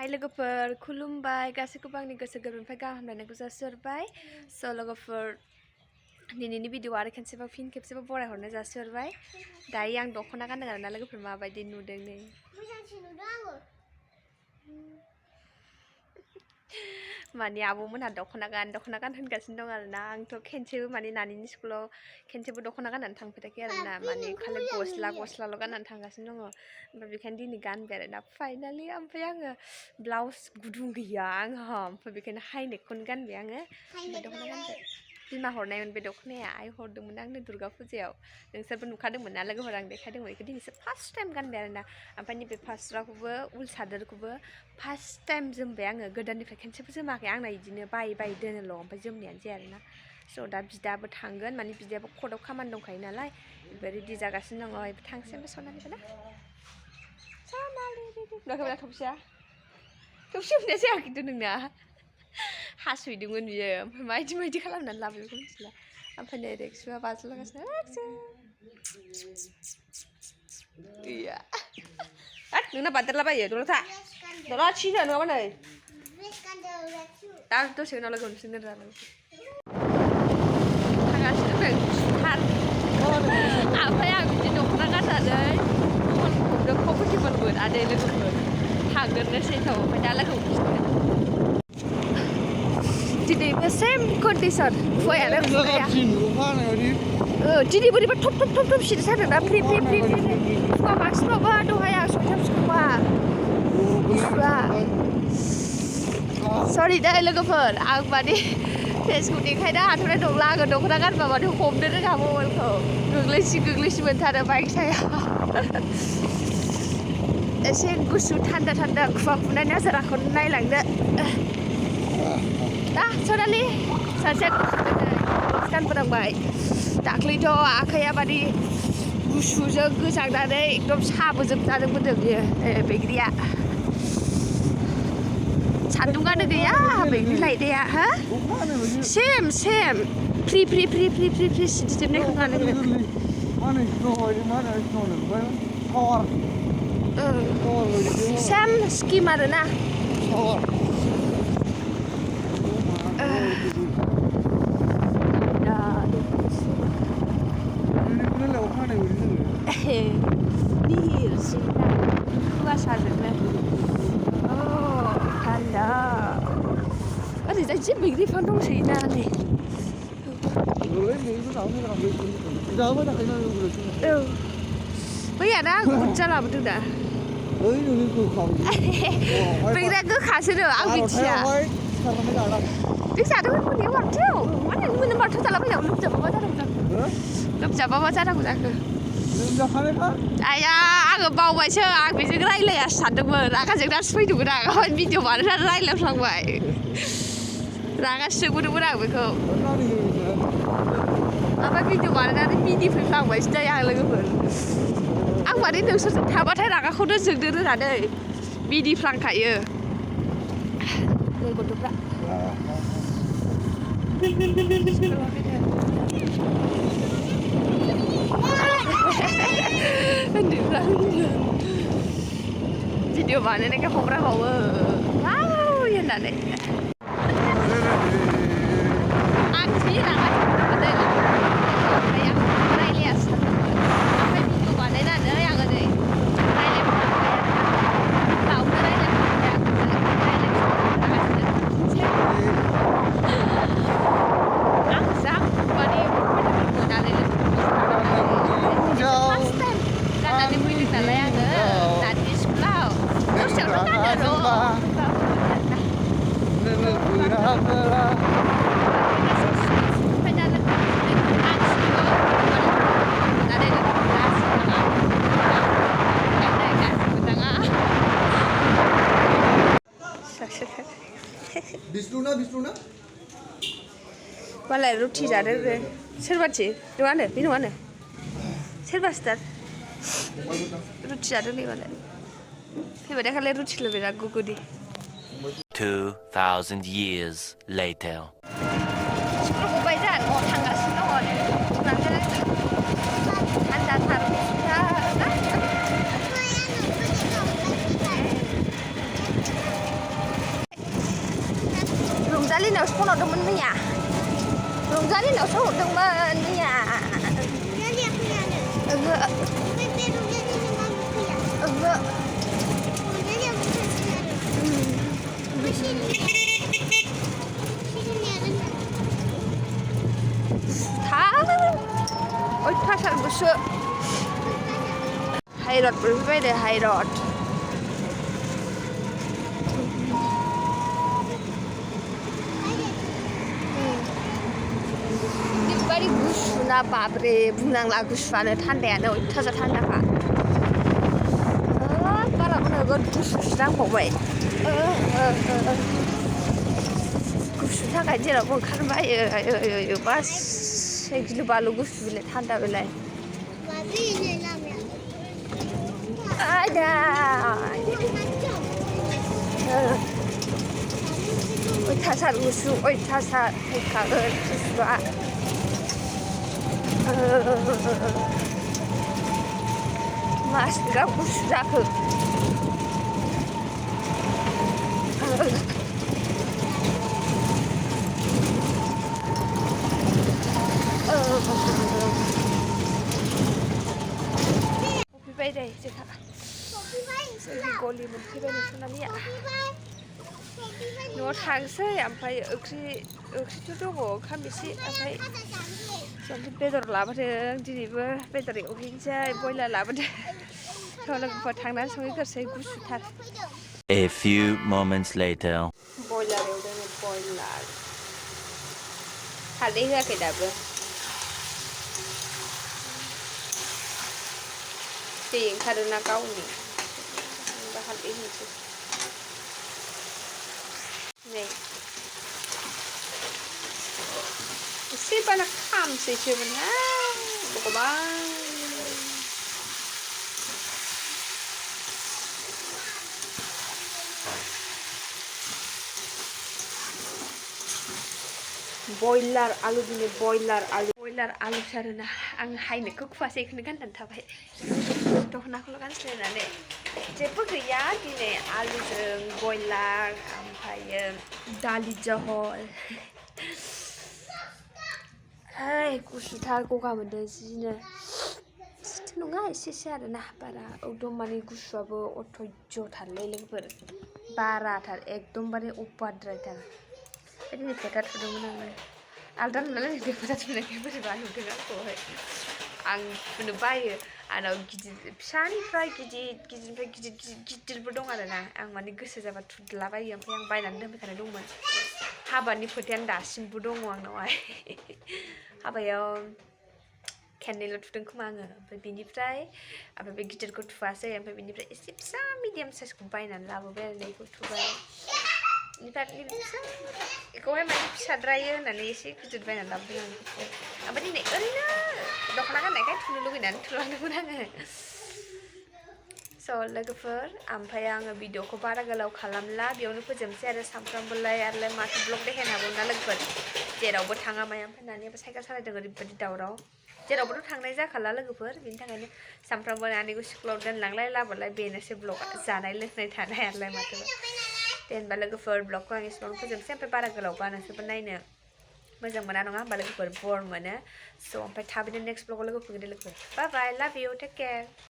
Lwgwpwr Kulumbai गासैखौबो आंनि गोसो गोरबोनिफ्राय गाहाम हामलायनायखौ जासिहरबाय लवगोफोर दिनैनि भिडिअ आरो फिन खेबसेबाव बरायहरनो जासिहरबाय दायो आं दख'ना गानदों आरोना लोगोफोर माबायदि नुदों नै मोजांसिन नुदों आङो माने आब'मोनहा दख'ना गान होनगासिनो दं आरोना आंथ' खेनसेबो माने नानिनि स्कुलाव खेनसेबो दख'ना गाननानै थांफेराखै आरोना माने खालि गस्लाल' गाननानै थांगासिनो दङ ओमफ्राय बेखायनो दिनै गानबाय आरोना फाइनालि ओमफ्राय आङो ब्लाउस गुदुं गैया आंहा ओमफ्राय बेखायनो हाइनेकखौनो गानबाय आङो दख'ना गानबाय बिमा हरनायमोन बे दख'नाया आइ हरदोंमोन आंनो दुर्गा फुजायाव नोंसोरबो नुखादोंमोन ना लोगोफोर आं देखायदोंमोन बेखौ दिनैसो फार्स्ट टाइम गानबाय आरोना ओमफ्राय नैबे फास्राखौबो उल सादोरखौबो फार्स्ट टाइम जोमबाय आङो गोदाननिफ्राय खेनसेबो जोमाखै आंना बिदिनो बाय दोनोल' ओमफ्राय जोमनायानो जाया आरोना स' दा बिदाबो थांगोन माने बिदायाबो कर्टआव खामानि दंखायो नालाय रेडि जागासिनो दङ थांसै ओमफ्राय सनालिबो ना सनालि नुवाखैमोन थबसिया होननाय जायाखैथ' नोंना हासुयदोंमोन बियो ओमफ्राय मायदि खालामनानै लाबोयो बेखौ मिथिला ओमफ्राय नै रेक्सुआ बाज्ल'गासिनो गैया नोंना बादेरलाबायो दल'था सिजा नङाबा नै दा दसे उनाव लोगो मोनफिनगोन थांगासिनो दं गुसुथार ओमफ्राय आं बिदि दख'ना गाननानै गुबुन कम्फर्टेबोलमोन आदै लोगोफोर थांगोरनोसै थ' ओमफ्राय दा लोगो मोनफिनगोन दिनैबो सेम कन्डिसन गयानो खुखाया दिनै बोरैबा थप सिरिथारदों ना फ्रि फुङा मानसिफ्राबो दहाय आं सयथायाव सिखारबा गुसुआ सरि दे लोगोफोर आं माने फेसखौ देखायनो हाथ'नाय नंला आङो दख'ना गानबा माने हमनो रोङा मबाइलखौ गोग्लैसि मोनथारो बाइक साया एसे गुसु थान्दा खुवा खुनाय नाजाराखौ नायलांदो दा सनालि सासेया गुसु गानबोनांबाय दाख्लैथ' आखाइया माने गुसुजों गोजांनानै एकदम साबोजोबजादोंमोन बियो बैग्रिया सान्दुंआनो गैया बैग्रि लायनाया हा सेम फ्रि सिदिजोबनाय खोनानो सेम स्किम आरोना निहिर सिदा कुवासाजोंनो थान्दा ओरैजाय जि बैग्रि बिफां दंसोयोना नै बैयाना आं बुरजा लाबोदों दा बैग्रिया गोखासोनो आं मिथिया बे जादोंमोन मोनायाव माथो मानो मोना माथो जालाबायाव लोमजाबा मा जानांगौ जाखो आया आङो बावबायसो आं बेजों रायलायासो सानदोंमोन रागा जोंनासो फैदोंमोन आं ओमफ्राय भिडिअ बानायनानै रायलायफ्लांबाय रागासो जोंबोदोंमोन आं बेखौ ओमफ्राय भिडिअ बानायनानै मिनिफैफ्लांबायसो दै आं लोगोफोर आं माने नोंसोरजों थाबाथाय रागाखौनो जोंनो रोङादै मिनिफ्लांखायो नै गथ'फ्रा उन्दैफ्रा भिडिअ बानायनायखाय हग्राबावो वाव होननानै आं जि रागा जोंदोंमोन ओमफ्राय आं रायलायासो सानदोंमोन ओमफ्राय भिडिअ बानायनानै आङो नै रायलायफ्लांबाय गावनो रायलायफ्लांबाय आं जा माने मोनालै फार्स्ट टाइम गाननानै फैदों नालाय आङो नानि स्कुलाव दसेयावनो गानो बिष्णुना मालाय रुटि जादों बे सोरबाथि नङानो बे नङानो सोरबा सिथार रुटि जादों नै मालाय फैबाथाय खालाय रुटिल' बिराद गुगुनि 2000 years later स्कुल गबाय जा न'आव थांगासिनो दङ थान्दाथार rongजालिनावसो फन हरदोंमोन मैया रंजालिनावसो हरदोंमोन मैया ओहो ओहो अयथासार गुसु हाइरड मोनफैबाय हाइरड ओरैबायदि गुसुना बाब्रे बुंनांला गुसुआनो थान्दायानो अयथासार थान्दाखा बाराबो नोगोद गुसुसो नांबावबाय गुसुनि थाखाय जेरावबो ओंखारनो बायो बास गिलु बालु गुसु बेलाय थान्दा बेलाय आयदा अयथासार गुसु अयथासार फैखागोन गुसुआ मासिग्रा गुसु जाखो मोनफैबाय दे जोंहा जोंनि गलि मोनफैबाय नोंसोरनिया न'आव थांसै ओमफ्राय ओंख्रिथ' दङ ओंखाम एसे ओमफ्राय जोंथ' बेदर लाबोदों दिनैबो बेदर एवहैनोसै बयलार लाबोदों लोगोफोर थांनानै संहैग्रोसै गुसुथार A few moments later. बयलार एवदों बयलार हालदै होआखै दाबो दै ओंखारोना गावनि हालदै होनोसै नै एसेबानो खामसैसोमोनहाय भगबान बयलार आलु दिनै बयलार आलु सारोना आं हायनायखौ खुवासै बेखौनो गाननानै थाबाय दख'नाखौल' गानस्लायनानै जेबो गैया दिनै आलुजों बयलार ओमफ्रायो दालि जहल गुसुथार गगा मोनदों जिनो जिथ' नङा एसे आरोना बारा एकदम माने गुसुआबो अथयजथारलै लोगोफोर बाराथार एकदमबारे अभारद्रायथार दिनै फोथा थुदोंमोन आङो आलदा नुनानै बे फोथा थुनायखाय बोरैबा नुदों आंखौहाय आं थुनो बायो आंनाव फिसानिफ्राय गिदिरबो दं आरोना आं माने गोसो जाबा थुदलाबायो ओमफ्राय आं बायनानै दोनफैखानाय दंमोन हाबानि फोथायानो दासिमबो दङ आंनावहाय हाबायाव खेननैल' थुदों खोमा आङो ओमफ्राय बिनिफ्राय बे गिदिरखौ थुवासै ओमफ्राय बिनिफ्राय एसे फिसा मिडियाम साइजखौ बायनानै लाबोबाय आरो बेखौ थुबाय बेनिफ्राय फिसा बेखौहाय माने फिसाद्रायो होननानै एसे गिदिर बायनानै लाबोदों आं ओमफ्राय दिनै ओरैनो दख'ना गाननायखाय थुनो लुगैनानै थुलांदोंमोन आङो स' लोगोफोर ओमफ्राय आङो भिडिअखौ बारा गोलाव खालामला बेयावनो फोजोबनोसै आरो सामफ्रामबोलाय माथो ब्लग देखायनो हाबावो ना लोगोफोर जेरावबो थाङा माया ओमफ्राय नानियाबो साइकेल सालायदों ओरैबायदि दावराव जेरावबोथ' थांनाय जाखाला लोगोफोर बेनि थाखायनो सामफ्रामबो नानिखौ स्कुलाव दोनलांलाय लाबोलाय बेनोसै ब्लगआ जानाय लोंनाय थानायालाय माथो दे होनबा लोगोफोर ब्लगखौ आं एसेबां फोजोबनोसै ओमफ्राय बारा गोलावबा नोंसोरबो नायनो मोजां मोना नङा होमबा लोगोफोर बर मोनो स' ओमफ्राय थाबैनो नेक्स्ट ब्लगआव लोगो मोनगोन दे लोगोफोर बाय बाय लाभ इउ टेक केयार